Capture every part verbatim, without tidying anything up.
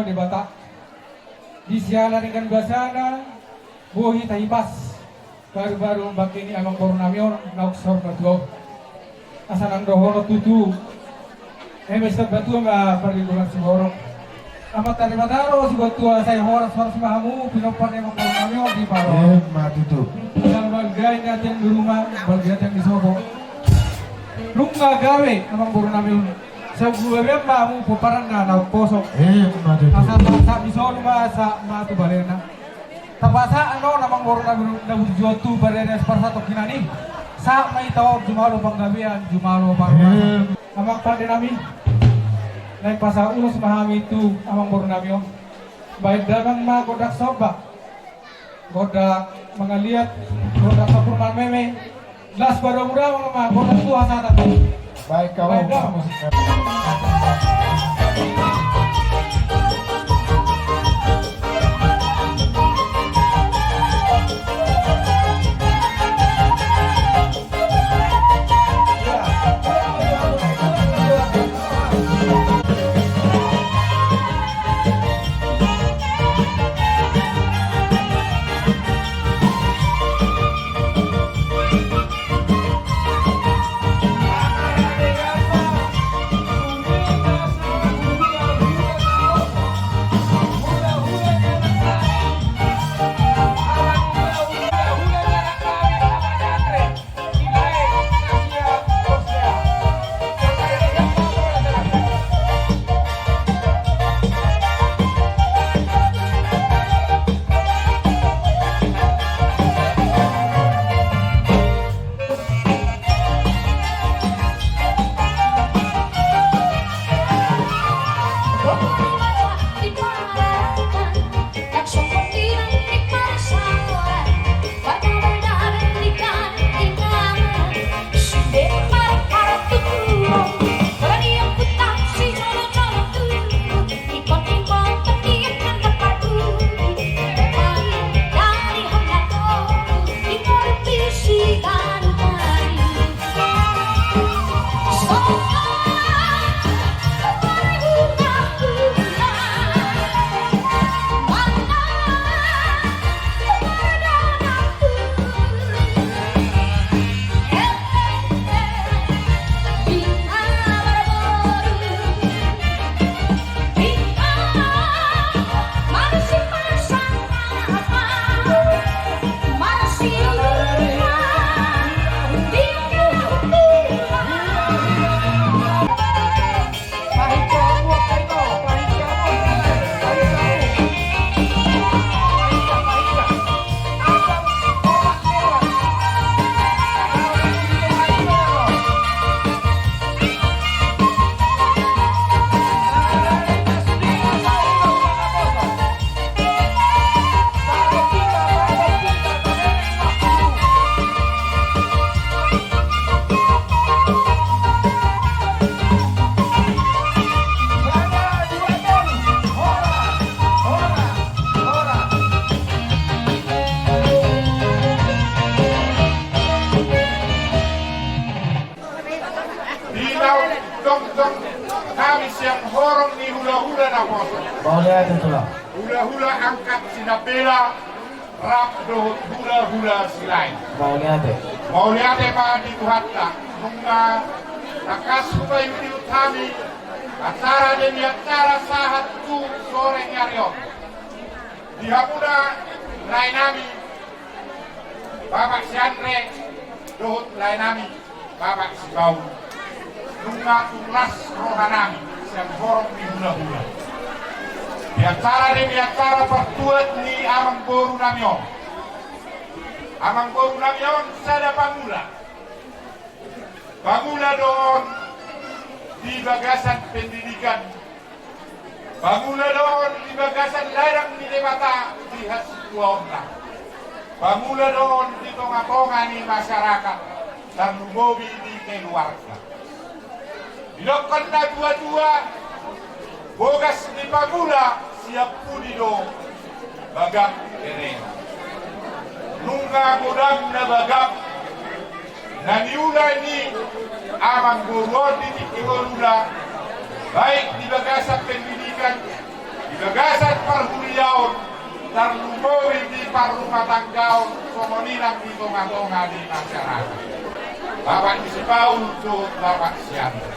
Debata. Di siala denggan basana boi tahipas baru-baru bangke ni amangboru nami on naung saur matua on. Asa nang dohonon tutu, eme saur matua ma parlinggoman siborok. Amanta Debata do siborok tua, sai horas-horas ma hamu pinompar ni amangboru nami on di paro. Emma tutu. Asa balga ni atean di ruma, balga ni atean di sopo. Nunga gabe amangboru nami on. Sai gabe ma hamu pomparanna na umposo. Emma tutu. Asa sahat-sahat ni solu ma sahat ma tu balena. Tapasahat annon amangboru na burju on tu balena siparsahat tongkinan i. Sahat ma hita on jumalo panggabean, jumalo panggabean. Em. Amang pande nami. Naeng pasahat ulos ma hami tu amangboru nami on. Baen damang ma gondang somba. Gondang mangaliat, gondang sampur marmeme. Las pada muda mama, gondang tuha sana. Baik, kau. Baik, kau. Di naung jongjong hami sian horong ni hulahula naposo. Mauliate, Tulang. Hulahula angkat Sinambela rap dohot hulahula Silaen. Mauliate. Mauliate ma di Tuhanta. Nunga tangkas hupaihutihut hami acara demi acara sahat tu sore ni ari on. Di hamuna lae nami Bapak Sianre dohot lae nami Bapak Sibaun, nunga tung las roha nami sian horong ni hulahula. Di acara demi acara partuat ni amangboru nami on. Amangboru nami on sada pangula. Pangula do on di bagasan pendidikan. Pangula do on di bagasan ladang ni Debata di hasituaonna. Pangula do on di tongatonga ni masyarakat, tarlumobi di keluarga. Didokkon natuatua, bogas ni pangula sian pudi do bagak berena. Nunga godang na bagak na niula ni amangboru on di tingki ngoluna, baik di bagasan pendidikan, di Gagasan parhuriaon tarlumobi di parrumatanggaon, songon i nang di tongatonga ni masyarakat. Bapak ni si Paul dohot bapak si Andre.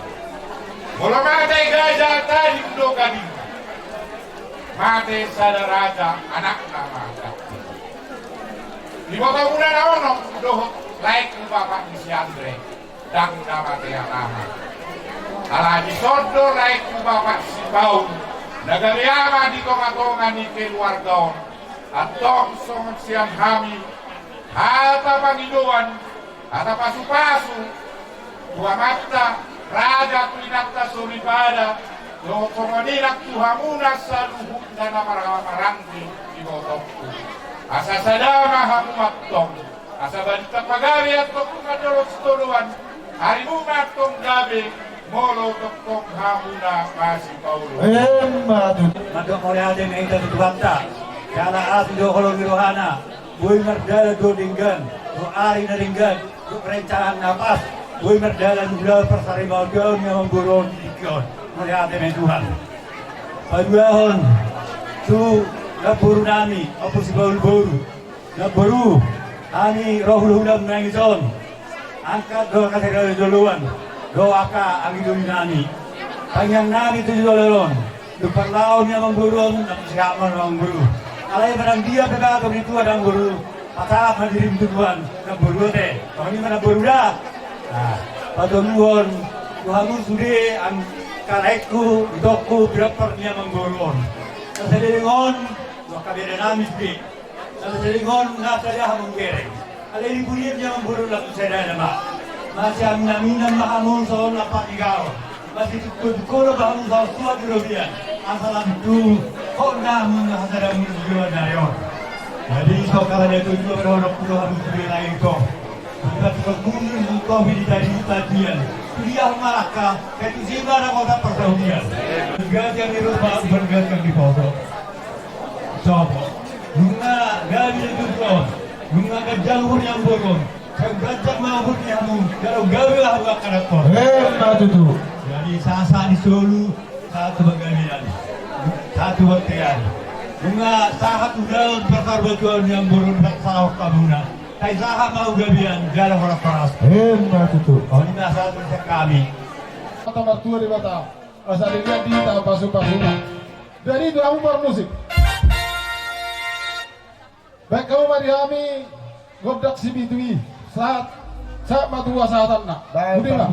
Molo mate gaja, tading do gading. Mate sada raja, anakna ma. Ibotomuna na onom dohot laengku bapak ni si Andre, ndang na mate anakna. Alani i, songon do laengku bapak si Paul, na gabe ama di tongatonga ni keluarga on. Antong songon sian hami, hata pangidoan, hata pasupasu tu amanta raja, tu inanta soripada, dohot songon i nang tu hamuna saluhutna na marhaha maranggi di ibotongku. Asa sada ma hamu antong, asa balintang ma gabe antong, nunga dolok sitoloan, arimuna antong gabe, molo tongtong hamuna masipaulo. Emma tutu. Mandok mauliate ma hita tu Tuhanta, jala asi do holong ni rohana, boi mardalan do denggan, tu ari na denggan, tu perencanaan na pas, boi mardalan ulaon parsarimaon ni amangboru on di tingki on. Mauliate ma Tuhan. Paduahon tu namboru nami, Ompu Sipaul boru. Namboru, hami ro hulahula nami dison. Angka do angka sariado joloan, do angka anggi doli nami. Tangiang nami tu joloan on, tu parlao ni amangboru on, na sehat ma amangboru. Alai manang dia pe bahat ni tua namboru, pasahat ma dirim tu Tuhan, namboru ate. Songon i ma namboru da. Nah, patoluhon tu hamu sude angka laengku, itongku, pinompar ni amangboru on. Na saleleng on, tu angka bere nami sude. Na saleleng on, na sada hamu bereng. Alai di pudian ni amangboru langsung sada nama. Masiaminaminan ma hamu songon lampak ni gaol. Masitungkotungkot ma hamu songon suhat ni robean. Asa lam tu hot na hamu na hasada mulu di luar dari on. Jadi so kala dia tunjuk berhodok pulo hamu sude lain ko. Bukan tukang mundur mengkopi di tadi tajian. Kuliah malaka, ketu sibara kota persahudian. Berganti yang di rumah, berganti yang di foto. Sopo? Nunga gabe na tutu on. Nunga ganjang umur ni amangboru on. Sai ganjang ma umur ni hamu. Jala gabe ma hamu angka na tor. Emma tutu. Jadi sahat-sahat ni solu, sahat tu panggabean, sahat tu bontean. Nunga sahat ulaon parparbatuaon ni amangboru on, sahat hamuna. Sai sahat ma tu gabean, jala horas-horas. Emma tutu. On i ma sahat sian hami. Kata martua Debata. Asa denggan di hita pasupasuna. Jadi tu hamu parmusik, baen hamu ma di hami gondang si pitu i. Sahat, sahat ma tu hasahatanna. Baen. Budi ma.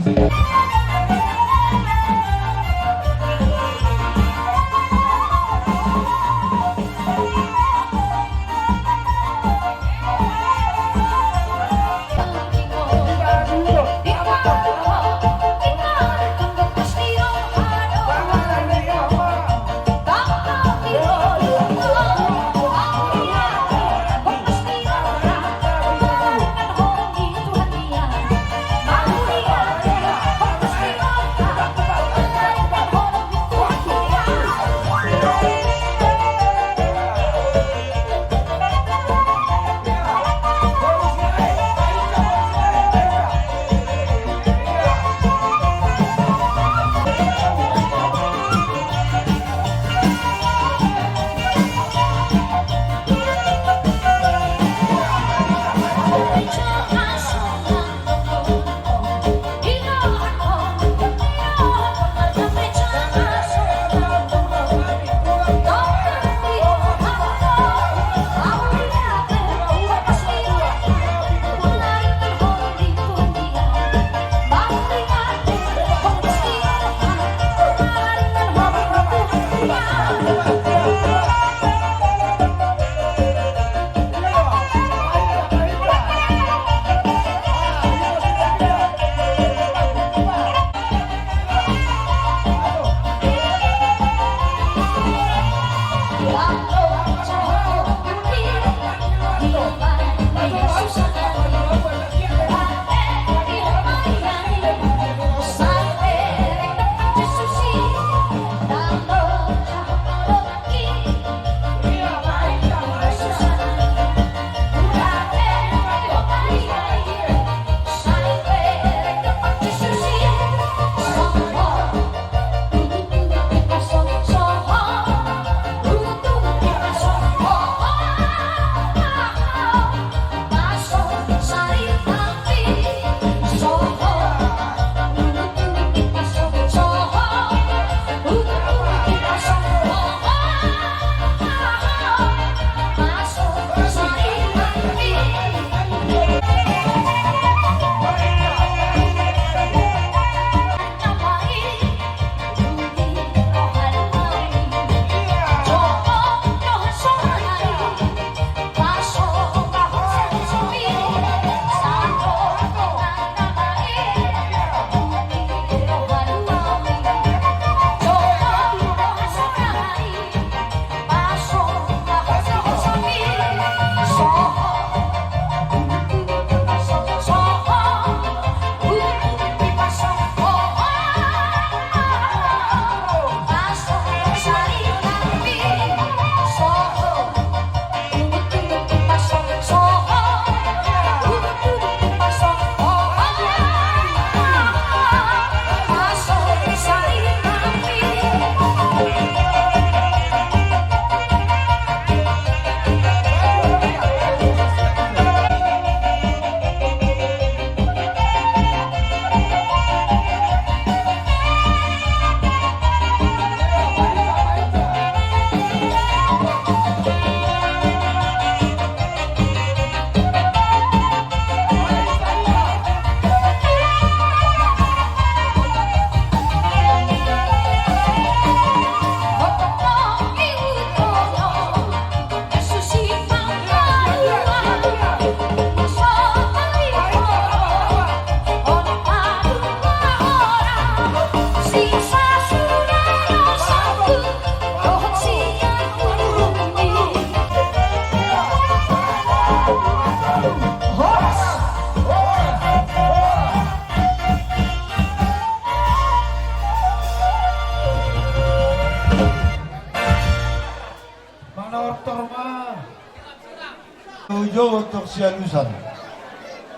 Untuk sialusan.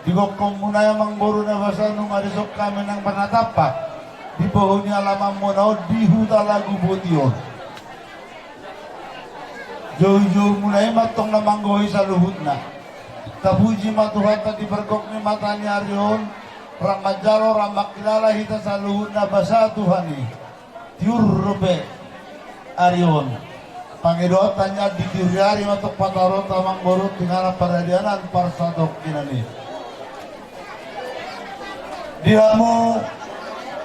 Di gokhonmuna i amangboru na basa, nunga dison hami nang marnatampak di bohi ni alamanmuna on di Hutalagu Boti on. Joujoumuna i ma antong na manggohi saluhutna. Tapuji ma Tuhanta di pargok ni mata ni ari on, rap manjalo, rap mangkilala hita saluhutna basa Tuhan i. Tiur dope ari on. Pangidoanta nian di tiur ni ari ma antong pataruhonta amangboru tu inganan paradianan parsatongkinan i. Di hamu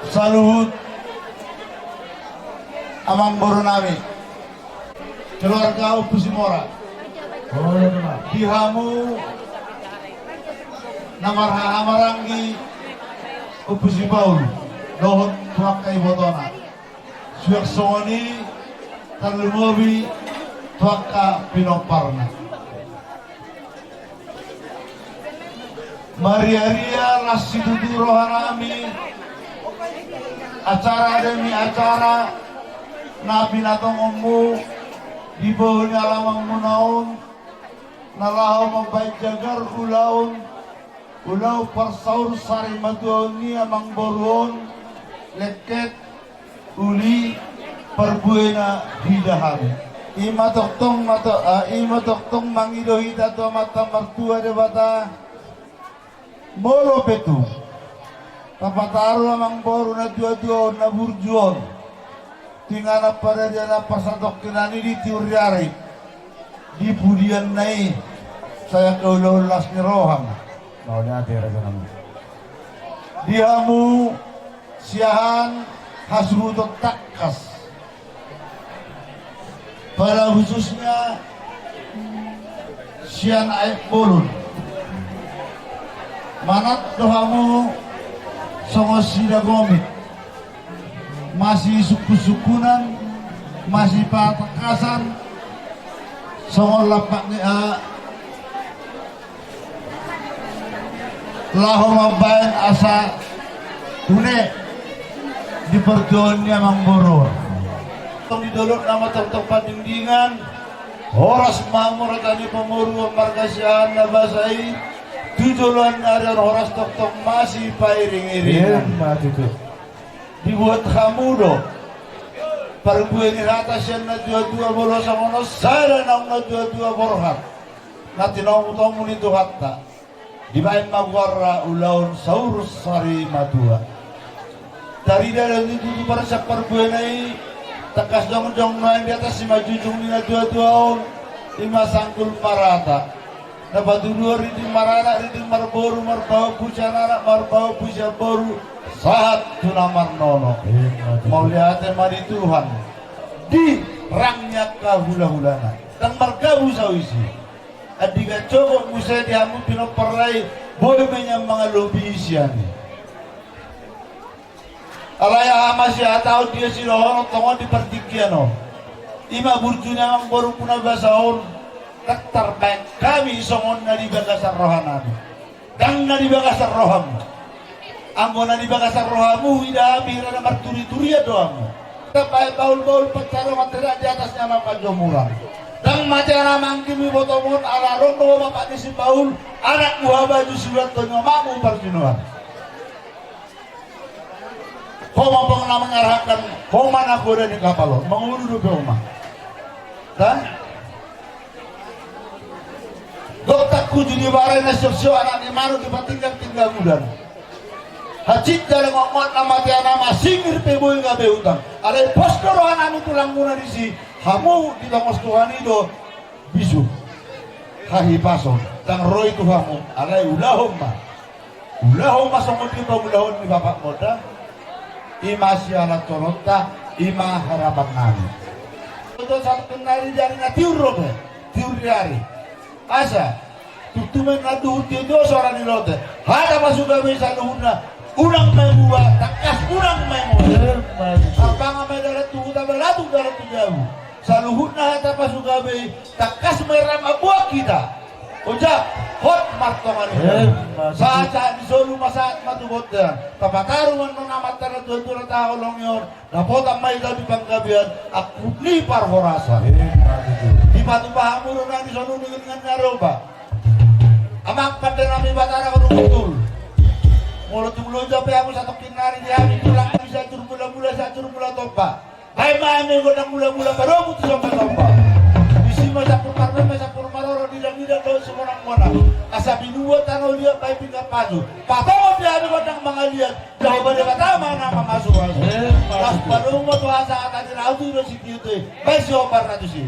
saluhut amangborunami, keluarga Ompu Simora. Di hamu na marhahamaranggi Ompu Sipaul dohot tu angka ibotona. Suang songon i tarlumobi tu angka pinomparna. Mariaria las situtu rohanami acara demi acara na pinatongonmu di bohi ni alamanmuna on, na laho mambahen jagar ulaon, ulaon parsaur sari matuaon ni amangboru on, lengket, uli, parbuena hidahami. I ma tongtong mato-, ah, i ma tongtong mangido hita tu Amanta Martua Debata, molo pe tung tapataru amangboru na tuatua on, na burju on, tu inganan paradianan parsatongkinan i di tiur ni ari, di pudianna i, sai angka ulaon las ni roham. Mauliate rajanami. Di hamu siahaan hasuhuton tangkas, pada khususnya sian aek bolon. Manat do hamu songon sidagomit, masisungkunsungkunan, masipatangkasan, songon lampak ni a, laho mambahen asa une di partuaon ni amangboru. Tong di dolok nama tongtong pandingdingan, horas ma hamu raja ni pamoruon marga siahaan na basa i, tu joloan ni ari on horas tongtong masipairingiringan. Emma tutu. Dibuat hamu do parbue ni hata sian na tuatua, molo songon on sada naung na tuatua borhat na tinomutomu ni Tuhanta. Dibahen ma goarna ulaon saur sari matua. Tarida do tutu barisan parbuena i, tangkas jongjong nuaeng di atas simanjujung ni na tuatua on, i ma sanggul marata. Na patuduhon rinting maranak, rinting marboru, marbahompu sian anak, marbahompu sian boru, sahat tu na marnono. Mauliate ma di Tuhan di rang ni angka hulahulana. Ndang margabu saoisi. Andigan jogok muse di hamu pinompar i, boi ma nian mangalobi sian i. Alai aha ma sihatahon, dia sidohonon tongon di partingkian on? I ma burju ni amangborungku na basa on, ndang tarbahen hami songon na di bagasan rohanami. Ndang na di bagasan rohamu. Anggo na di bagasan rohamu, ida hami hira na marturiturian do hamu. Ndang bahen bahulbahul pansalongan ternak di atas ni amang panjomuran. Ndang mate na manggimi botomon ala ro do bapak ni si Paul, anakmu habaju siulat do ni omakmu parjinoan. Ho ma pang na mangarahangkan, ho ma na goda ni kapal on, mangolu dope ho ma. Dah? Gok tangku judi bare na siop-siop anak ni manuk di patinggang-tinggang udan. Hansit jala ngotngot na mate anama singir pe boi gabe utang. Alai pos do rohanami tulangmuna disi, hamu ditongos Tuhan i do bisuk hahipason. Ndang ro i tu hamu, alai ulahon ma. Ulahon ma songon dia pangulahon ni bapakmonta. I ma sialanhononta, i ma harapannami. Tutu sahat tu nari di ari na tiur dope, tiur di ari. Asa tutu ma na duhut tio-tio suara ni lote. Hata pasugabe i saluhutna, unang ma i buba, tangkas unang ma i mose. Tarpangan ma i dalan tu huta, balatuk dalan tu jabu. Saluhutna hata pasugabe i, tangkas ma i ra mambuat hita. Ojak, hot martonga ni. Sahat-sahat ni solu ma sahat ma tu bontean. Tapataru ma annon amanta na tuatua na tahaholongi on. Dapotan ma hita di panggabean, angkup ni parhorasan. Dipatupa hamu do nang di solu ningan ni ari on, Pak. Amang pande nami Batara Horungutul. Molo tung loja pe hamu satongkin nari di hami, tulang hami Sianjur Mulamula, Sianjur Mulatompa. Baen ma hami gondang mulamula parompu tu somba-somba. Disi ma sampur parmeme, sampur maroro, didang-didang dohot simonang-monang. Asa binua tano liat baen pinggan pasu. Patongon di hami gondang mangaliat. Jahowa Debata ma na mamasu-masu. Eh, las pasti. Palomo tu hasa hata di rauti do sitiute. Baen si opat ratus i.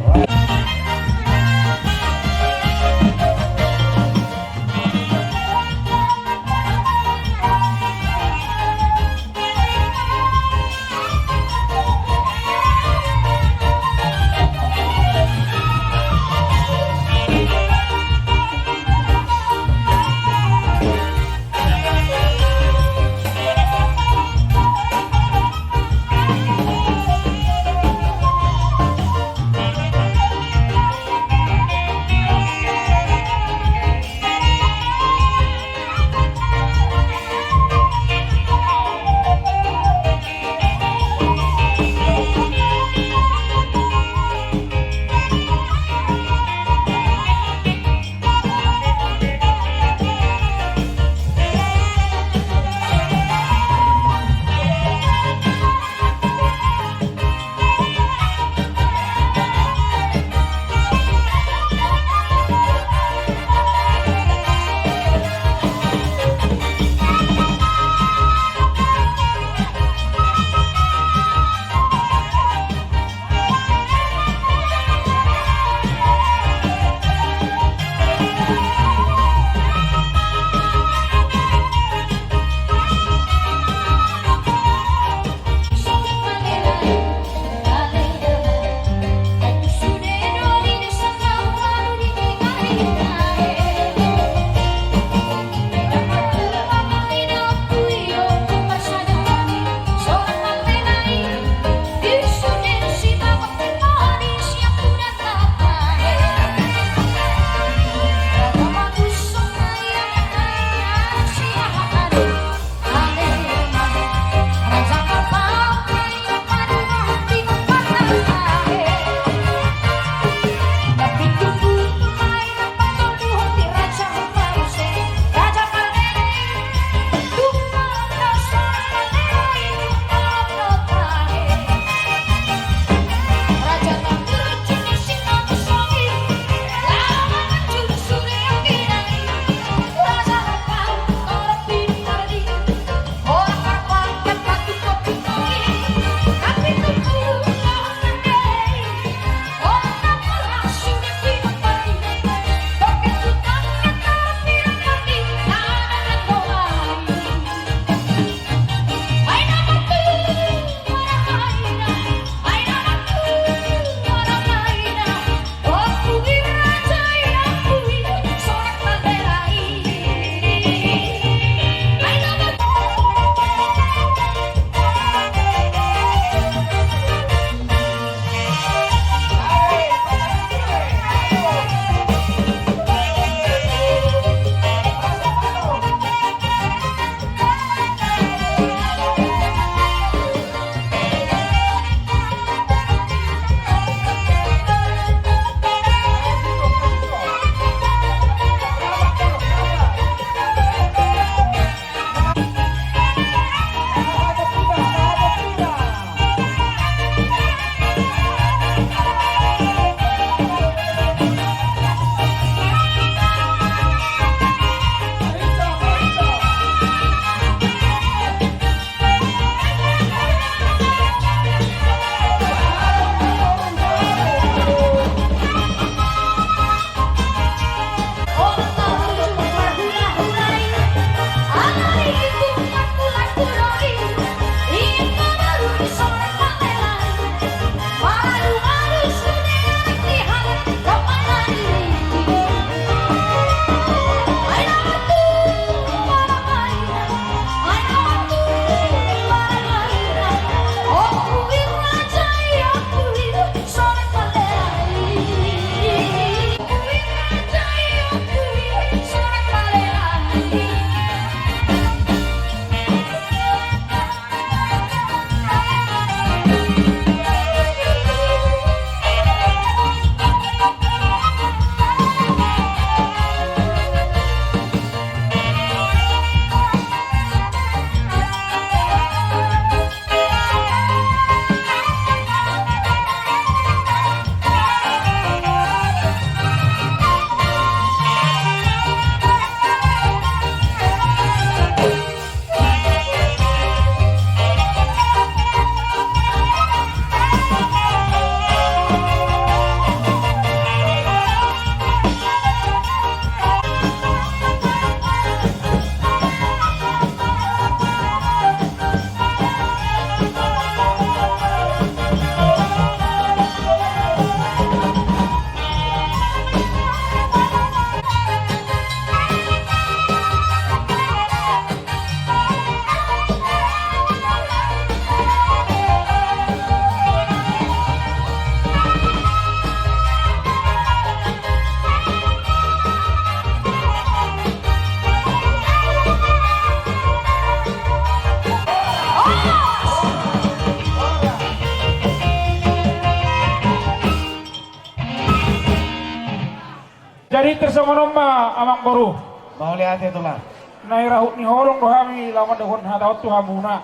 Tarsongon on ma, Amangboru. Mauliate, Tulang. Naeng rap ni holong do hami laho mandokkon hata on tu hamuna.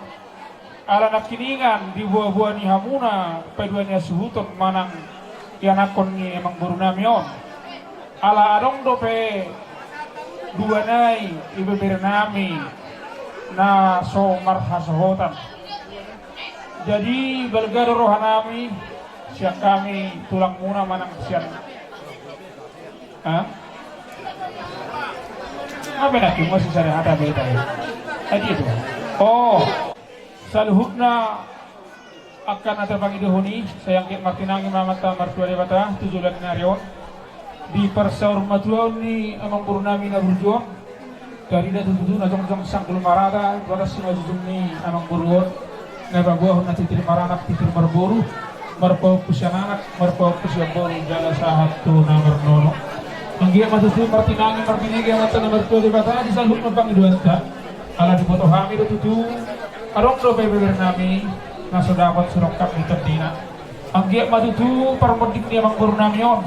Ala nangkiningan di boaboa ni hamuna paidua ni hasuhuton manang ianakhon ni Amangboru nami on. Ala adong dope dua nai ibebere nami na so marhasohotan. Jadi balga do roha nami sian hami tulangmuna manang sian, ha? Apa nak cuma sisada hata beta ya? Tadi itu. Oh. Saluhutna angka na tapangidohon i, sai anggiat martinangi ma Amanta Martua Debata tu joloan ni ari on. Di parsaurmatuaon ni Amangboru nami na burju on, tarida tutu na jongjong sanggul marata tu atas simanjujung ni Amangboru on, na paboahon na titir maranak titir marboru, marpaompu sian anak, marpaompu sian boru jala sahat tu na marnono. Anggiat ma tutu martinangi marbinege Amanta na Martua Debata di saluhutna pangidoanta. Ala diboto hami do tutu adong dope ibebere nami na so dapot sirongkap ni tondina. Anggiat ma tutu parmonding ni Amangboru nami on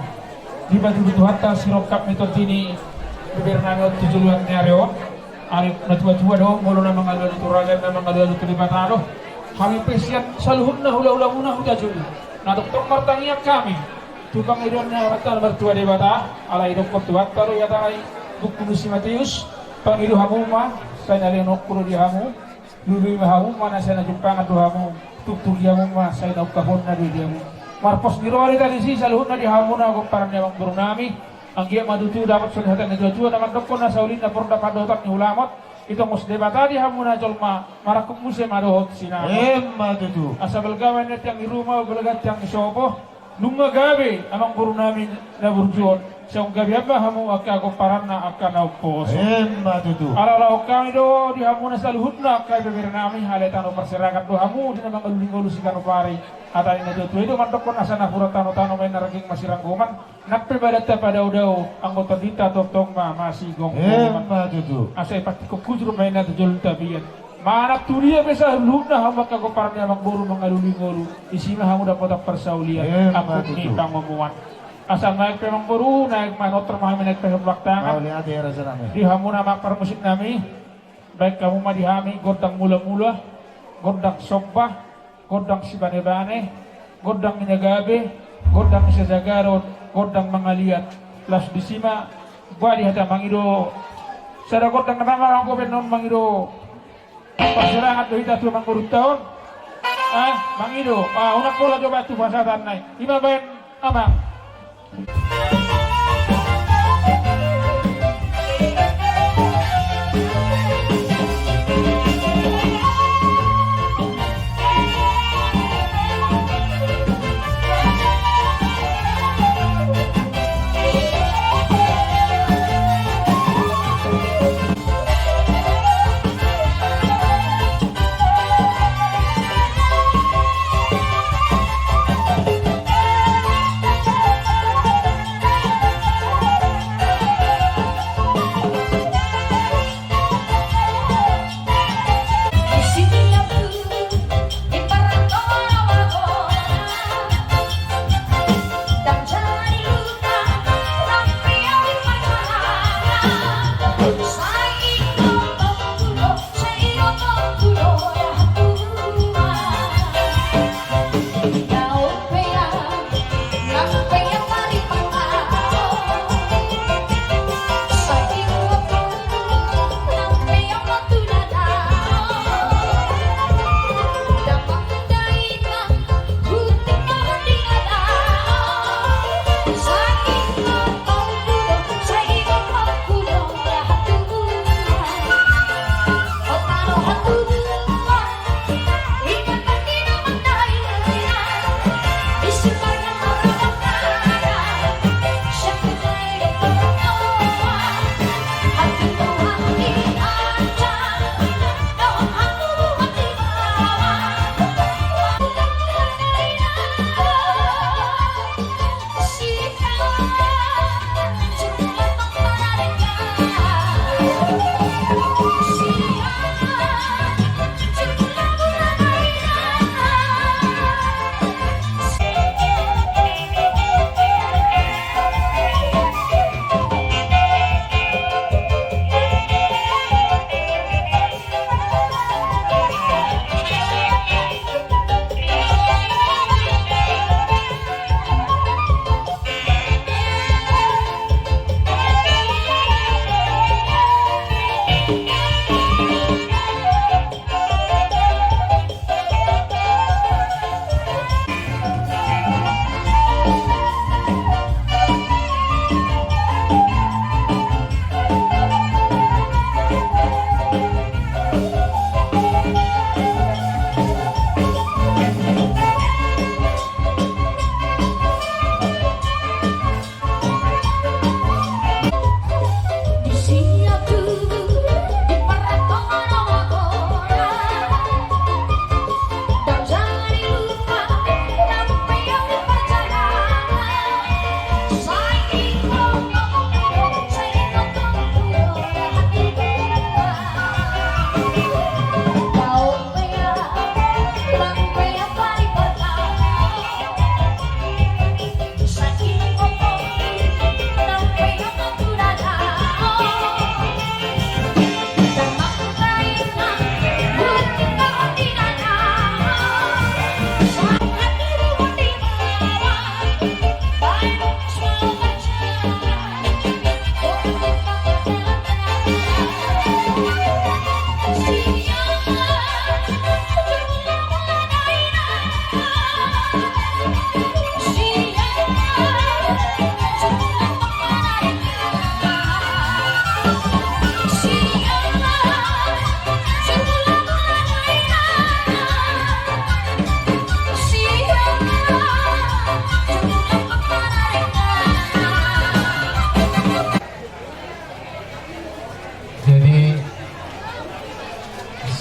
dipatudu Tuhanta sirongkap ni tondi ni ibebere nami on tu joloan ni ari on. Ari natuatua do molo na mangalualu tu raja, na mangalualu tu Debata do. Hami pe sian saluhutna hulahulamuna hutajulu, na tongtong martangiang hami tu pangidoan ni Amanta na Martua Debata. Ala idokkon Tuhanta do i hata i, buku ni si Mateus: Pangido hamu ma, sai na lehononku do di hamu. Lului ma hamu ma, sai na jumpangan do hamu. Tugtugi hamu ma, sai na ungkaponna do i di hamu. Marpos ni roha do hita disi saluhutna di hamuna pomparan ni Amangboru nami. Anggiat ma tutu dapot songon hata ni natuatua na mandokkon: Asa uli na porda pandohotan ni hula on, itongos Debata di hamuna jolma, marangkup muse ma dohot sinamot. Emma tutu. Asa balga ma inna tiang ni ruma, balga tiang ni sopo. Nunga gabe Amangboru nami na burju on, sai gabean ma hamu angka pomparanna angka na umposo. Emma tutu. Ala laho hami do di hamuna saluhutna angka ibebere nami, halai tano parserahan do hamu di na mangalului ngolu siganup ari. Hata ni natuatua i do mandokkon: Asa napuran tanotano ma inna rangging masiranggoman, nang pe badanta padaodao, anggo tondinta tongtong ma masigomgoman. Emma tutu. Asa ipantikkon hujur ma inna tu jolo ni tapian. Manang tu dia pe saluhutna hamu angka pomparan ni Amangboru mangalului ngolu, disi ma hamu dapotan parsaulian. Emma tutu. Angkup ni pangomoan. Asa naeng pe Amangboru, naeng manortor ma hami, naeng pe hambak tangan. Mauliate, raja nami. Di hamuna ma parmusik nami, baen hamu ma di hami gondang mulamula, gondang somba, gondang sibanebane, gondang ni na gabe, gondang ni sajagaron, gondang mangaliat. Laos disi ma, bah, di hata mangido sada gondang na mamalang goben on mangido parserahan do hita tu Amangborunta on. Ah, mangido. Ah, unang pola jo bah tu pasahatanna i. I ma baen, Amang.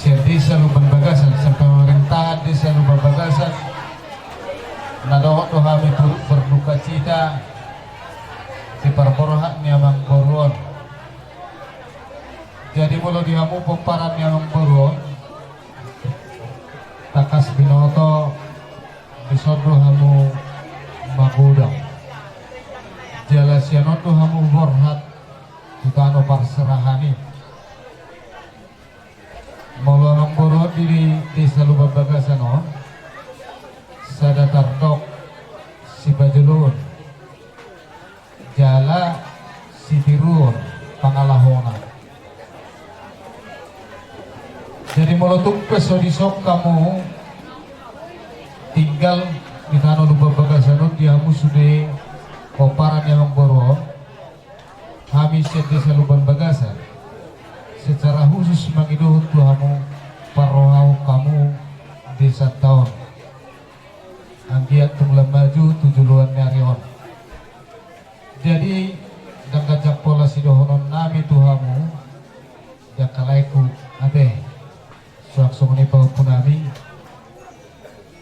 Sian Desa Lumban Bagasan, sian pemerintah Desa Lumban Bagasan, na dohot do hami turut berdukacita di parborhat ni amangboru on. Jadi molo di hamu pomparan ni amangboru on, tangkas binoto, dison do hamu magodang. Jala sian on do hamu borhat tu tano parserahan i. Molo amangboru on di Desa Lumban Bagasan on, sada tardok sipajoloon jala sitiruon pangalahona. Jadi molo tung pe so dison hamu tinggal di tano Lumban Bagasan on, di hamu sude pomparan ni amangboru on, hami sian Desa Lumban Bagasan secara khusus mangidohon tu hamu, parrohahon hamu desanta on, anggiat tung lam maju tu joloan ni ari on. Jadi ndang ganjang pola sidohononnami tu hamu, angka laengku, ate, suang songon i pahompunami.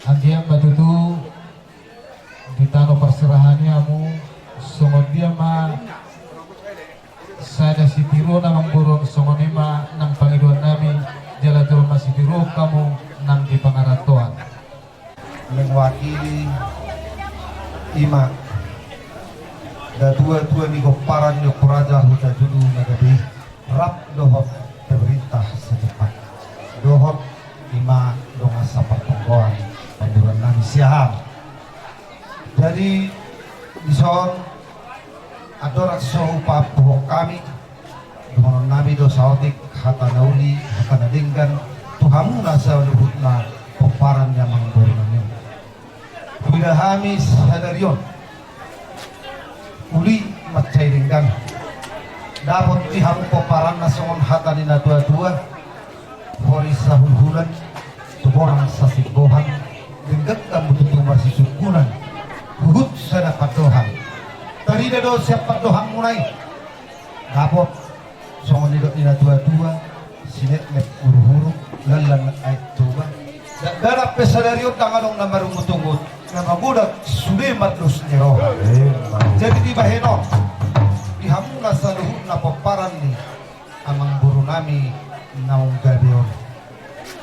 Anggiat ma tutu di tano parserahan i hamu, songon dia ma sada sitiruon amangboru on, songon i ma nang pangidoannami, jala jolma sitiruon hamu nang di pangarantoan. Mewakili i ma natuatua ni pomparan ni Ompu Raja Hutajulu na gabe i, rap dohot pemerintah setempat, dohot i ma dongan sapartonggoan, pandohan nami sian hamu. Jadi dison, andorang so hupaampuhon hami, dohonon nami do saotik hata na uli, hata na denggan tu hamuna saluhutna pomparan ni amangboru nami on. Huida hami sadari on, uli mansai denggan dapot di hamu pomparanna, songon hata ni natuatua: Hori sahulhulan, tuborang sasingkohan, denggan hamu tutu marsisungkunan, huhut sada pandohan. Tarida do sian pandohanmuna i. Dapot songon nidok ni natuatua: Sinepnep uruhuru, lallan Aek Toba. Dakdanak pe sadari on ndang adong na marungutungut, na magodang sude mardos ni roha. Jadi dibahen on, di hamuna saluhutna pomparan ni amangboru nami naung gabe on,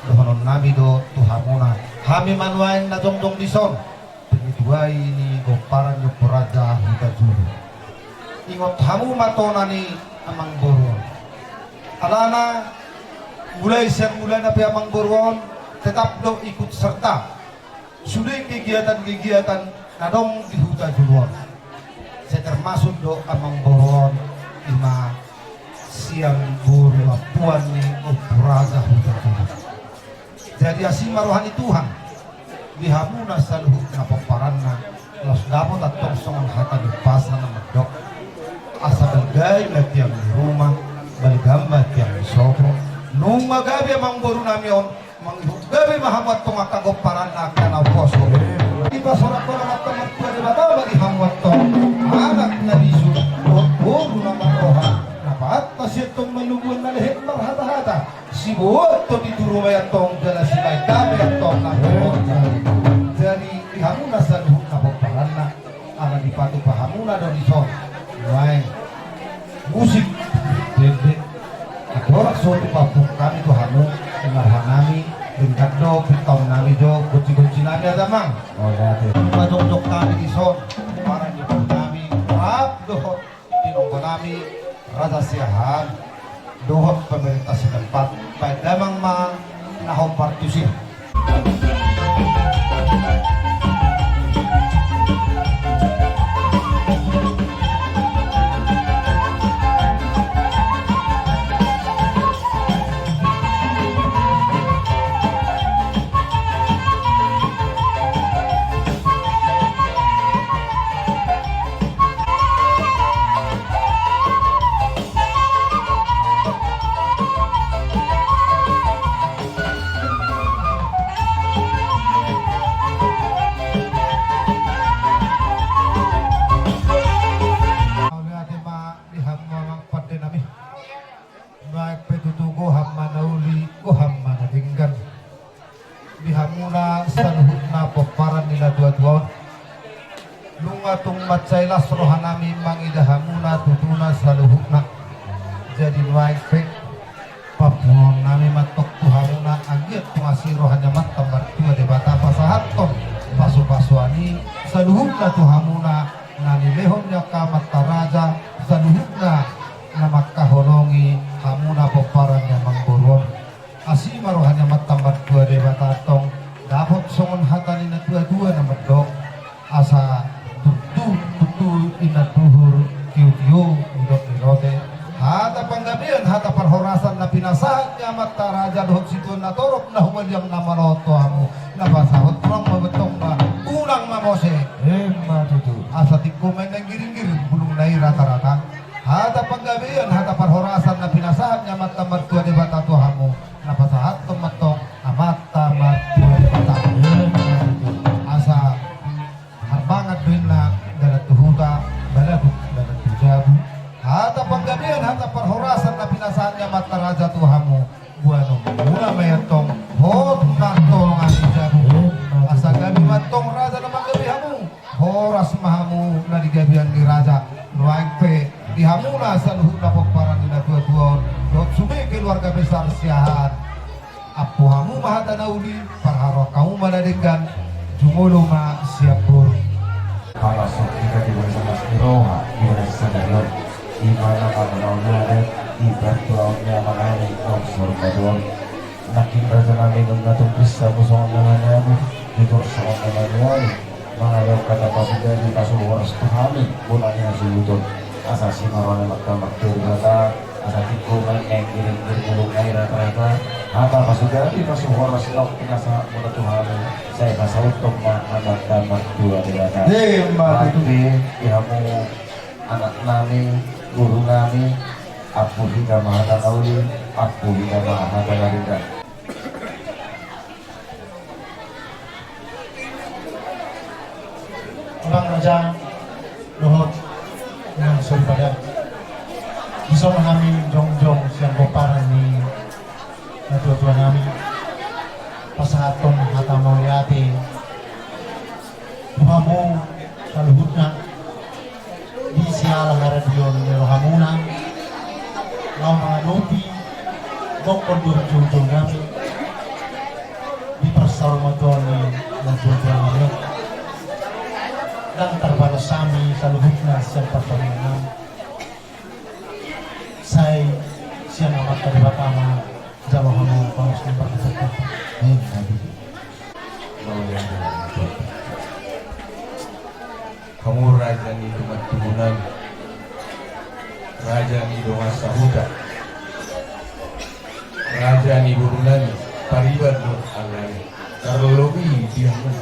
dohonon nami do tu hamuna, hami ma nuaeng na jongjong dison, pinatupa ni pomparan ni Ompu Raja Hutajulu. Ingot hamu ma tona ni amangboru on. Alana mulai sian mulana pe amangboru on tetap do ikut serta sude kegiatan-kegiatan na adong di Hutajulu on. Sai termasuk do amangboru on i ma sian boru ampuan ni Ompu Raja Hutajulu. Jadi asi ma roha ni Tuhan di hamuna saluhutna pomparanna, laos dapot antong songon hata ni umpasa na mandok: Asa balga i ma tiang ni ruma, balga ma tiang ni sopo. Nunga gabe amangboru nami on, mangihut gabe ma hamu antong angka pomparanna, angka na umposo. Dipasahat ma roha ni Tuhan Debata ma di hamu antong anak na bisuk dohot boru na marroha, na pantas i antong malumbuan, na lehet marhatahata, siboan tondi tu ruma i antong jala sibaen damei antong na umposo. Jadi di hamuna saluhutna pomparanna, ala dipatupa hamuna do dison nuaeng musik dende. Andorang so hupaampuhon hami tu hamu, ingaran nami, denggan do pintaon nami jo, gonsi-gonsi nami, ate amang. Pajongjong hami dison, pomparan ni boru nami rap dohot tinonggo nami, Raja Siahaan dohot pemerintah setempat, baen damang ma na hombar tusi. Saluhutna pomparan ni natuatua on. Nunga tung mansai las rohanami mangida hamuna tutuna saluhutna. Jadi nuaeng pe pampuhaonnami ma antong tu hamuna, anggiat tung asi roha ni Amanta Martua Debata pasahathon pasupasuan i saluhutna tu hamuna, na nilehon ni angka amanta raja saluhutna na mangkaholongi hamuna pomparan ni amangboru on. Asi ma roha ni Amanta Martua Debata antong dapot songon hata ni natuatua na mandok, asa tutu tutu inna tuhu, tiotio nidok ni lote. Hata panggabean, hata parhorasan na pinasahat ni amanta raja dohot situan na torop na humaliang na manoto hamu, na pasahathon ma antong ma unang mamose. Emma tutu. Asa tingko ma inna giringgiring bulungna i rata-rata. Hata panggabean, hata parhorasan na pinasahat ni Amanta Martua Debata tu hamu, na pasahathon ma antong Amanta Martua Debata. Asa harbangan do inna dalan tu huta, balagu dalan tu jabu. Hata panggabean, hata parhorasan na pinasahat ni amanta raja tu hamu, boanon muna ma i antong hot na tolongan ni jabu. Asa gabe ma antong raja na manggabe hamu. Horas ma hamu na di gabean ni raja. Nuaeng pe di hamuna saluhutna pomparan ni natuatua on dohot sude keluarga besar Siahaan, ampu hamu ma hata na uli, parharoro hamu ma na denggan. Jumolo ma sian boru. Pala songon i di bagasan las ni roha di bagasan sadari on, di mana manganaon adat di partuaon ni amanami on saur matua on. Nangkin raja nami, nunga tung bisa muse songon na manabur, jujur songon na manuali, mangalehon hata pasugadi pasuhoras tu hami, bona ni hasuhuton. Asa asi ma roha ni Amanta Martua Debata, asa tingko ma inna giringgiring bulungna i rata-rata. Hata pasugadi pasuhoras na pinasahatmuna tu hami, sai pasahathon ma Amanta Martua Debata. Emma tutu. Di hamu anak nami, boru nami, ampu hita ma hata na uli, ampu hita ma hata na denggan. Abang raja dohot inang soripada, dison hami jongjong sian pomparan ni natuatua nami, pasahathon hata mauliate tu hamu saluhutna, di siala haradeon ni rohamuna laho mangadopi gokhon dohot joujounami di parsaurmatuaon ni natuatua nami on. Ndang tarbalos hami saluhutna sian partangiangnami. Sai sian Amanta Debata ma jalo hamu pangos ni parbuatan. Hamu raja ni dongan tubu nami, raja ni dongan sahuta, raja ni boru nami, pariban dohot alani, tarlobi di hamu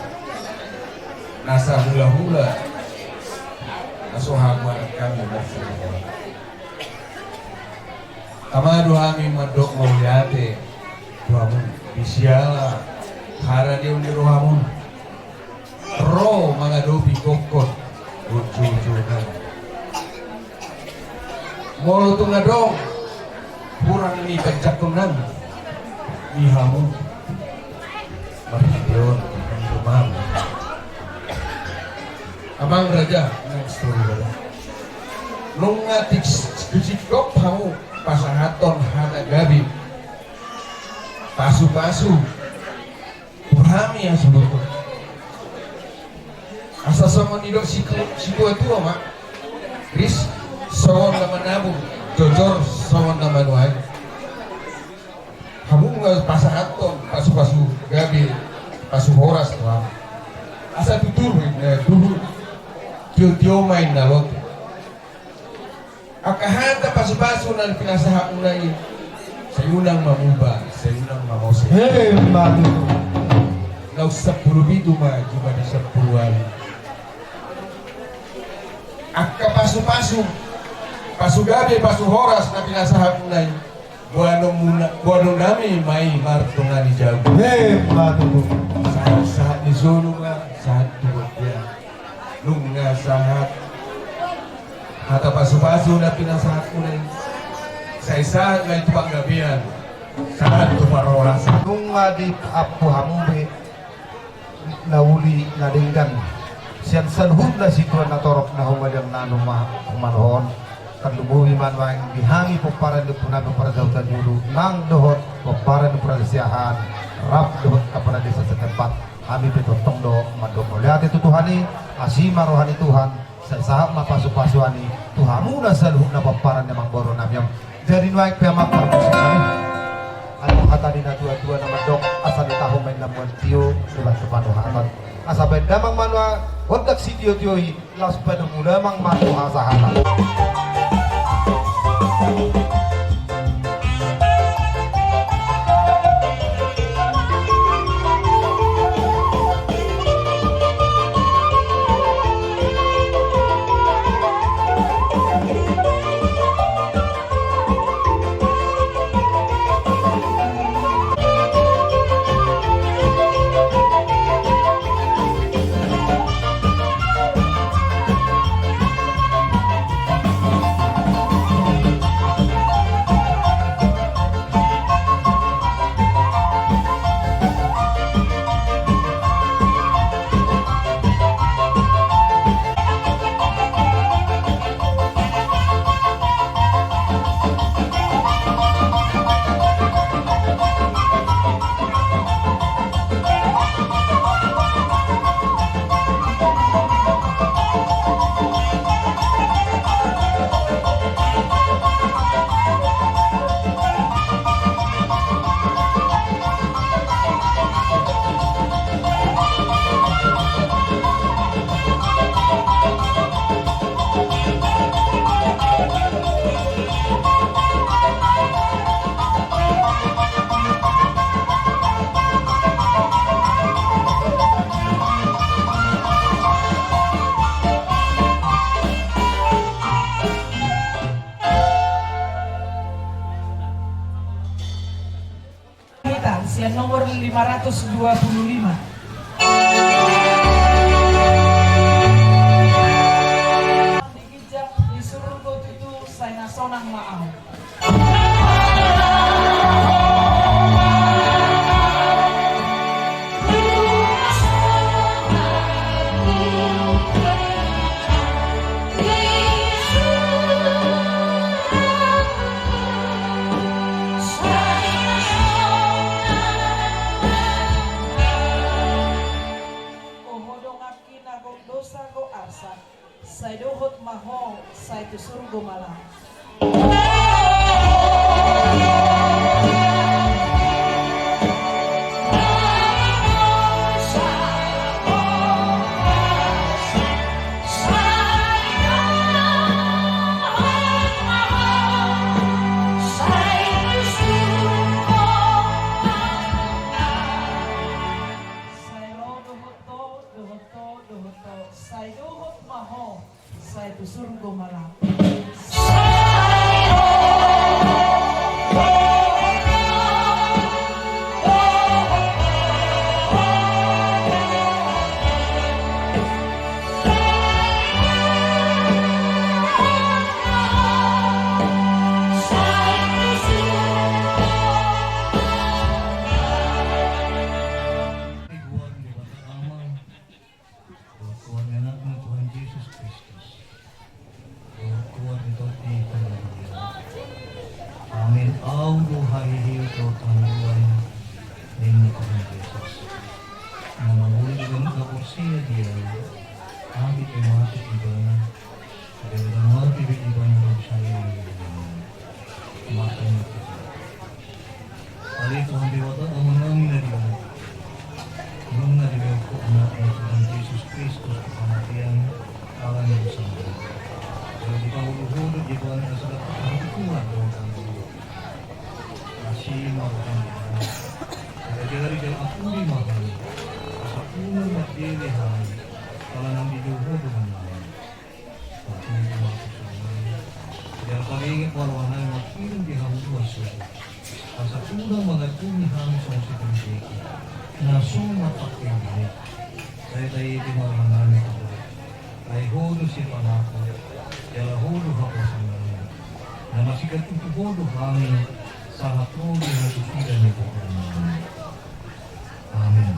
na sahulahula na so hamu anak hami marsahuta. Tama do hami mandok mauliate tu hamu di siala haradeon ni rohamuna ro mangadopi gokhon dohot joujounami. Molo tung adong hurang ni panjangkonnami di hamu, marhite on, amang raja, nunga tingkos hamu pasahathon hata gabe, pasupasu tu hami hasuhuton. Asa songon nidok situ-, situatua ma, ris songon na manabur, jojor songon na manuai. Hamu nunga pasahathon pasupasu gabe, pasuhoras tu hamu. Asa tutu, eh, duhut tiotio ma inna lote. Angka hata pasupasu na pinasahatmuna i, sai unang ma muba, sai unang ma mose. Emma tutu. Naung sampulu pitu ma jumadi sampulu ualu. Angka pasupasu, pasugabe, pasuhoras na pinasahatmuna i, boanonmuna, boanonnami ma i mardongan ni jabu. Emma tutu. Sahat, sahat ni solu ma, sahat tu bontean. Nunga sahat hata pasupasu na pinasahatmuna i, sai sahat ma i tu panggabean, sahat tu parhorasan. Nunga diampu hamu be Na uli na denggan sian saluhutna situan na torop na humaliang na numa humalohon. Tarlumobi ma nuaeng di hami pomparan ni ompunami Ompu Raja Hutagalung, nang dohot pomparan ni Ompu Raja Siahaan, rap dohot kepala desa setempat. Hami pe tongtong do mandok mauliate tu Tuhan i. Asi ma roha ni Tuhan, sai sahat ma pasupasuan i tu hamuna saluhutna pomparan ni amangboru nami on. Jadi nuaeng pe amang parmusik nami, adong hata ni natuatua na mandok, asa ditahu ma inna mual tio, dibantu panuhatan. Asa baen damang ma nuaeng gondang sitiotio i, laos padomu damang ma tu hasahatan. Hita sian nomor lima ratus dua puluh lima. Di ginjang di surgo tutu sai na sonang ma au. Oho donganki na gok dosa gok arsak, sai dohot ma ho, sai tu surgo ma lam. Sai ro dohot ho, dohot ho, dohot ho, sai dohot ma ho, sai tu surgo ma lam. Dohot goar ni Anakna Tuhan Jesus Kristus, dohot goar ni Tondi Parbadia. Amen. Ahu do hahihion dohot hangoluan, ninna Tuhan Jesus. Na mangolu dohot na porsea di Ahu, hami pe mate ibana, jala mate pe ibana ro di sahali ni ulaon. Mate ma ibana. Ale Tuhan Debata, Amanami na di banua, nunga dilehokhon Anakmu Tuhan Jesus Kristus tu hamatean ala ni dosanami. Jala dipaholut-holut ibana asa dapot hatutuan dohot hangoluan. Asi ma roham di hami. Jala jala ampuni ma hami, asa unang mandele hami ala naung dijou Ho dohot hami. Jala palingot ma rohanami mangkirim di hamu dua suhut, asa unang mangancungi hami songon sipandeke na so marpangkeon i. Sai taete ma rohanami tu Ho, ai Ho do sipalapor, jala Ho do haposanami. Na marsingkat tutu Ho do hami, sahat ro di hasusuda ni goarnami. Amen.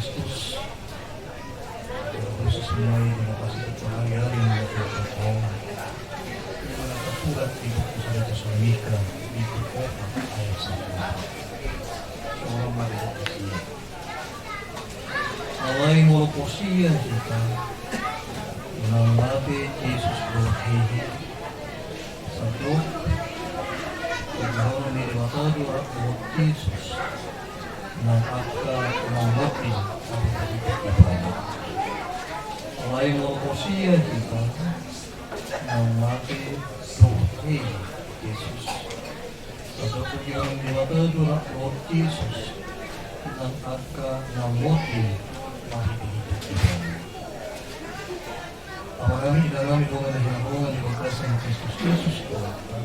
Kristus. Khusus semua ini, terima kasih untuk pengayaan yang dilakukan. Di mana tersurat di buku Sada Tesalonika, di buku empat ayat satu. Seorang mari kita siap. Alai molo porsea hita, naung mate Jesus dohot hehe, sadok, di jolo ni Debata do rap dohot Jesus, nang angka na mate, alai molo porsea hita, naung mate dohot hehe Jesus. Sadok di jolo ni Debata do rap dohot Jesus, nang angka na mate, marhitehite Ibana. Amang nami, inang nami, dongan na hinaholongan di bagasan Kristus Jesus Tuhanta.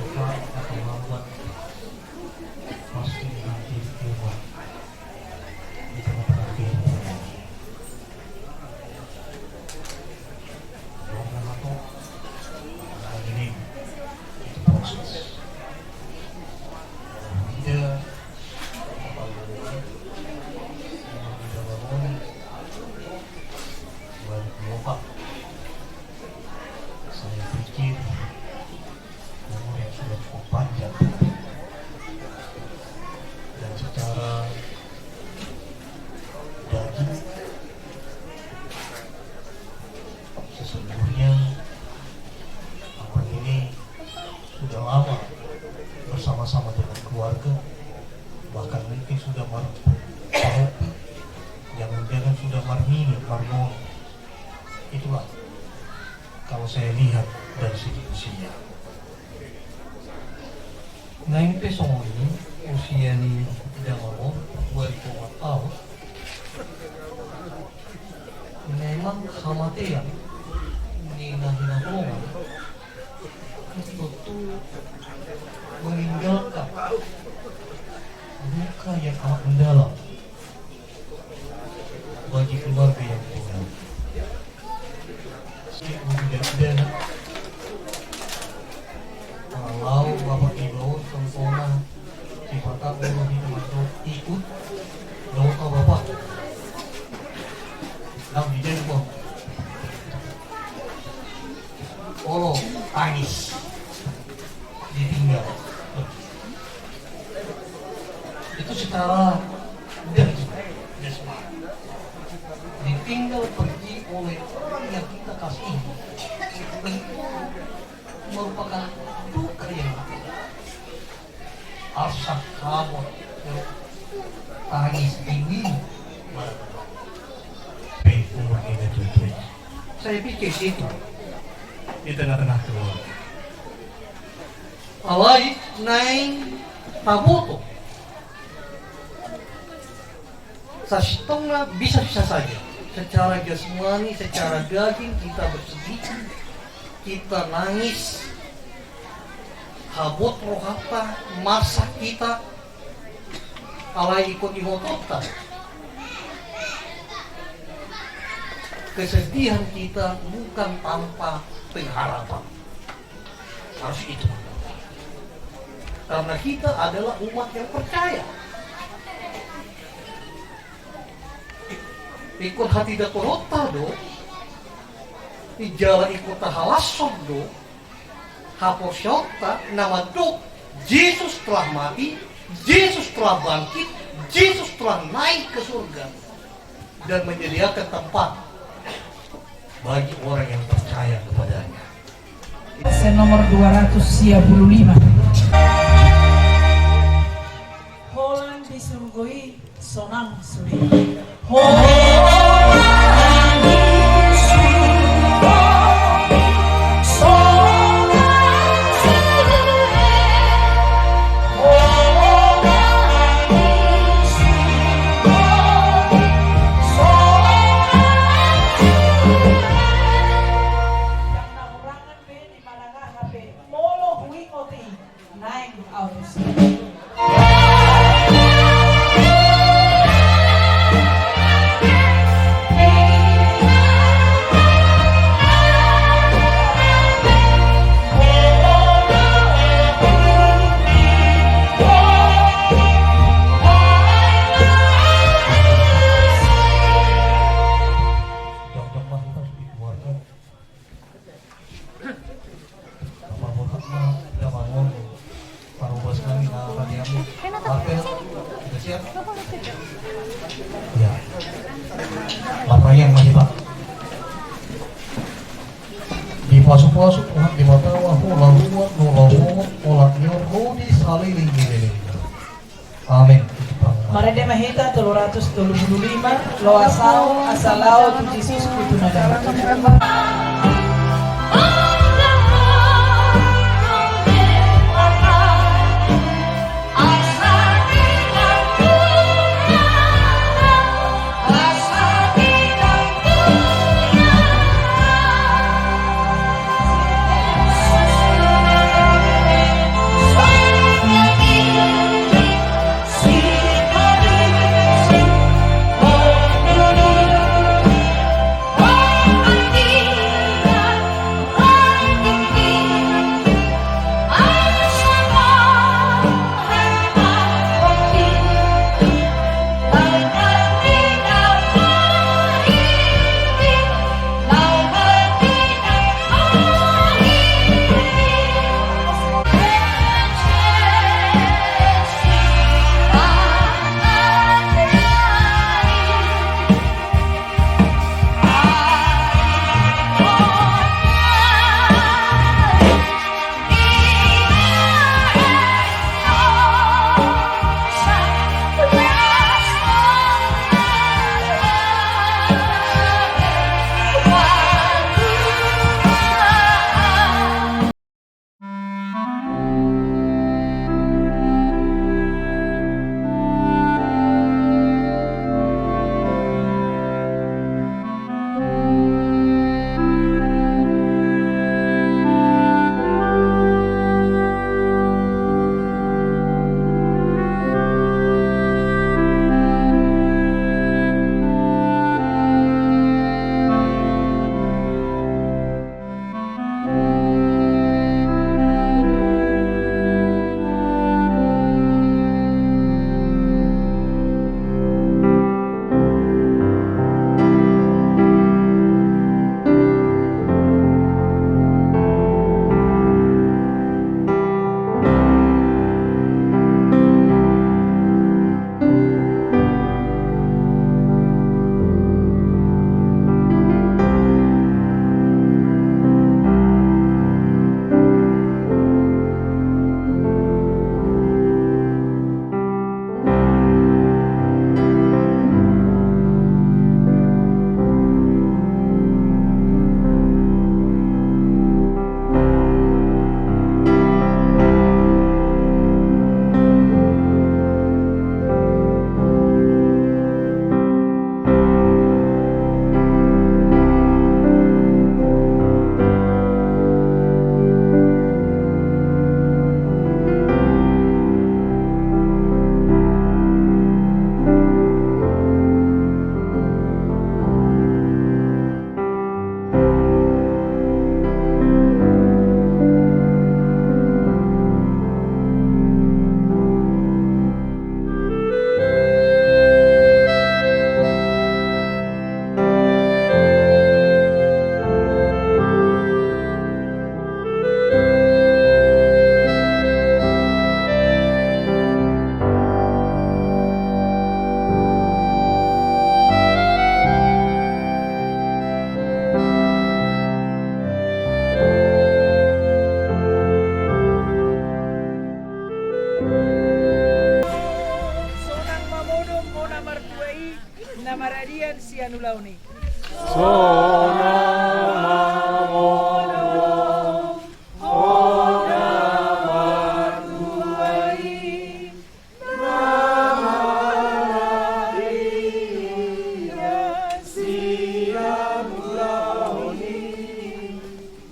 Cepat atau lambat, pasti nanti tiba di tengah-tengah kehidupan ini. Karena apa? Karena ini, itu proses. Tidak, apa, tidak bangun, balik melupa. Saya pikir umur yang sudah cukup panjang, dan secara daging, sesungguhnya abang ini sudah lama bersama-sama dengan keluarga, bahkan mungkin sudah mar-, jangan-jangan sudah marnini, marnono. Itulah kalau saya lihat dari segi usia. Naeng pe songon i usia ni damang on, dua ribu empat tahun. Memang hamatean ni na hinaholongan tentu meninggalkan luka yang amat mendalam bagi keluarga yang tinggal. Tidak mudah, tidak. Kalau Bapak Ibu, contohnya, di kota Bogor itu masuk ikut, nggak tahu Bapak. Nang di Jepang. Olo, tangis. Ditinggal. Itu secara jasmani. Ditinggal pergi oleh orang yang kita kasihi. Tentu merupakan duka yang asa kabut, tangis ini. Saya pikir situ di tengah-tengah keluarga. Alai naeng taboto. Sasintongna bisa-bisa saja. Secara jasmani, secara daging kita bersedih, kita nangis, habot rohanta, marsak hita, alai ingkon ibotonta. Kesedihan kita bukan tanpa pengharapan. Harus itu. Karena kita adalah umat yang percaya. Ingkon hatidatonta do, jala ingkon tahalashon do haporseaonta na mandok Jesus telah mati, Jesus telah bangkit, Jesus telah naik ke surga dan menyediakan tempat bagi orang yang percaya kepada-Nya. Nomor dua ratus tiga puluh lima. Holan di surgo i sonang sude. Holan di surgo i sonang sude. Molo huingot i, naeng ahu tusi. Kita siap? Ya. Lapayan ma hita. Dipasupasu Tuhan Debata ma ho, laho ruar dohot laho hohom, holan ni on ro di saleleng ni lelengna. Amen. Marende ma hita tolu ratus tolu pulu lima, Loas ahu asa lao tu Jesus hutu na dalan. Sonang mamodom ho na martua i, na maradian sian ulaon i. Sonang mamodom ho na martua i, na maradian sian ulaon i.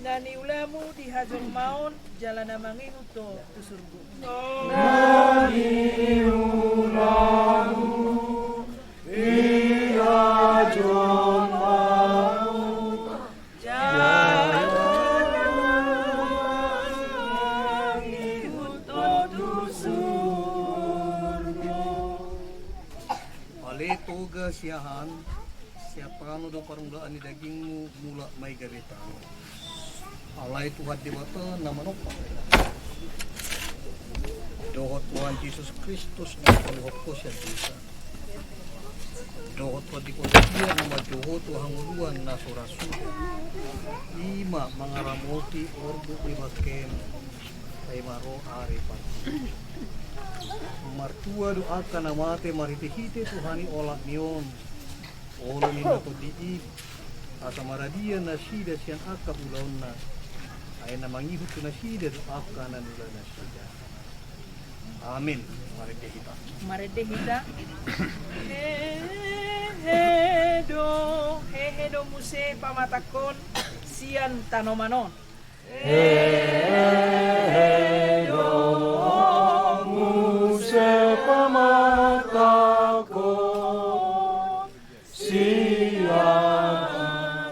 Na niulamu di hajolmaon jala na mangihut ho tu surgo. Na niulamu di hajolmaon jala na mangihut ho tu surgo. Ale Toga Siahaan, sian tano do parmulaan ni dagingmu, mulak ma i gabe tano. Alai Tuhan Debata na manompa. Dohot Tuhan Jesus Kristus na paluhon ho sian dosa, dohot pandipoton dia na manjou ho tu hangoluan na so ra suda, i ma mangaramoti orbu ni bangkem, sai ma ro ari pangkirim. Martua do angka na mate marhitehite tu hami olat ni on, olo ni na tondi i, asa maradian nasida sian angka ulaonna, ai na mangihut tu nasida do angka na nilala nasida. Amin. Marende hita. Marende hita. Hehe do, hehe do muse pamatangkon sian tanoman on. Hehe do muse pamatangkon sian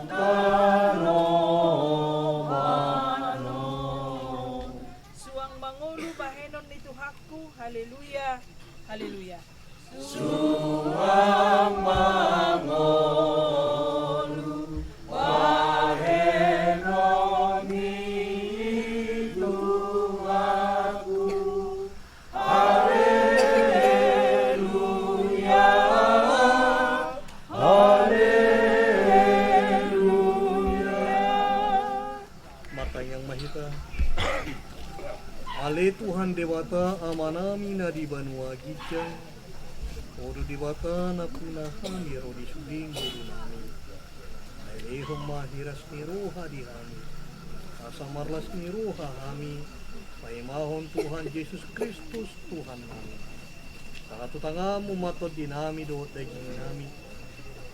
tanoman on. Suang mangolu bahenon ni Tuhanku, haleluya, haleluya. Suang mangolu bahenon ni Tuhanku, haleluya, haleluya. Martangiang ma hita. Ale Tuhan Debata Amanami na di banua ginjang, Ho do Debata nampuna hami ro di sude ngolunami. Ai lehon ma hiras ni roha di hami, asa marlas ni roha hami paimahon Tuhan Jesus Kristus Tuhannami. Sahat tu tanganmu ma tondinami dohot dagingnami,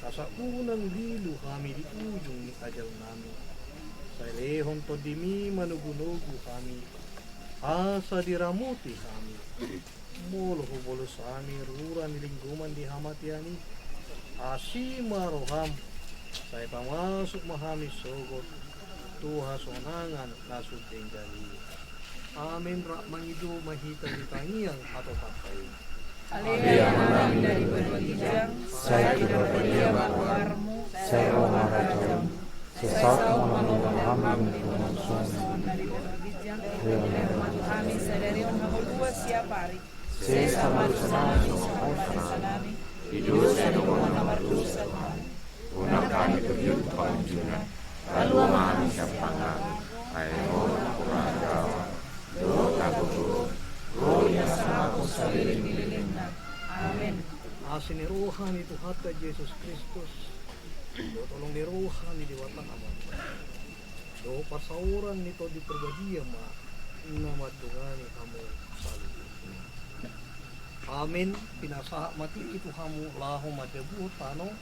asa unang lilu hami di ujung ni ajalnami. Sai lehon tondimi manogunogu hami, asa diramoti hami. Molo hubolus hami rura ni linggoman di hamatean i, asi ma roham, sai pamasuk ma hami sogot tu hasonangan na sun denggan i. Amen. Rap mangido ma hita di tangiang hatopanta i. Ale Amanami na di banua ginjang, sai pinarbadia ma goarmu, sai ro ma harajaonmu, sai saut ma hami di banua ginjang, sai ro ma hami sadari on hangoluan siapari. Sesa ma dosanami songon hami sesa mangasesa dosa ni na mardosa tu hami. Unang hami togihon tu pangunjunan, palua ma hami sian pangago. Ai Ho do harajaon, dohot hagogoon, ro di na saleleng ni lelengna. Amen. Asi ni roha ni Tuhanta Jesus Kristus, dohot holong ni roha ni Debata Ama, dohot parsaoran ni Tondi Parbadia ma na mandongani hamu saluhutna. Amen. Pinasahat ma tingki tu hamu laho mandabuhon tano.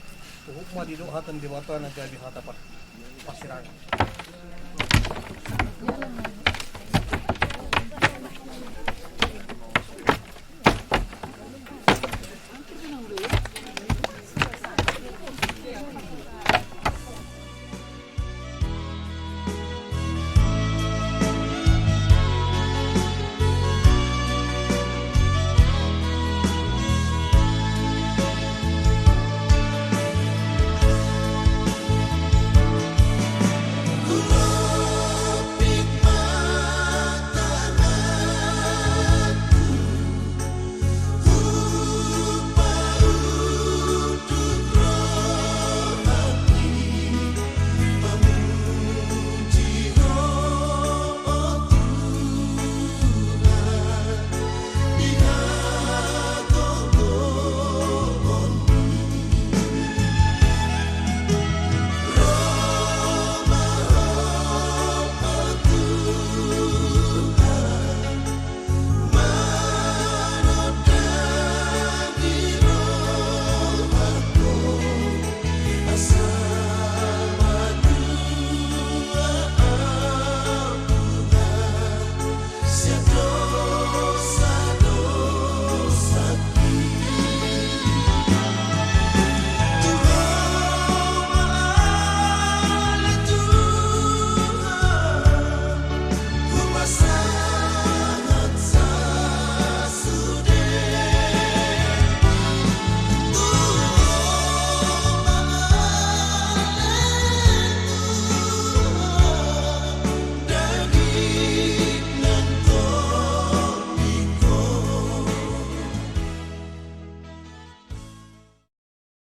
Huhut ma didok hata ni Debata na gabe hata par-, parsirangan.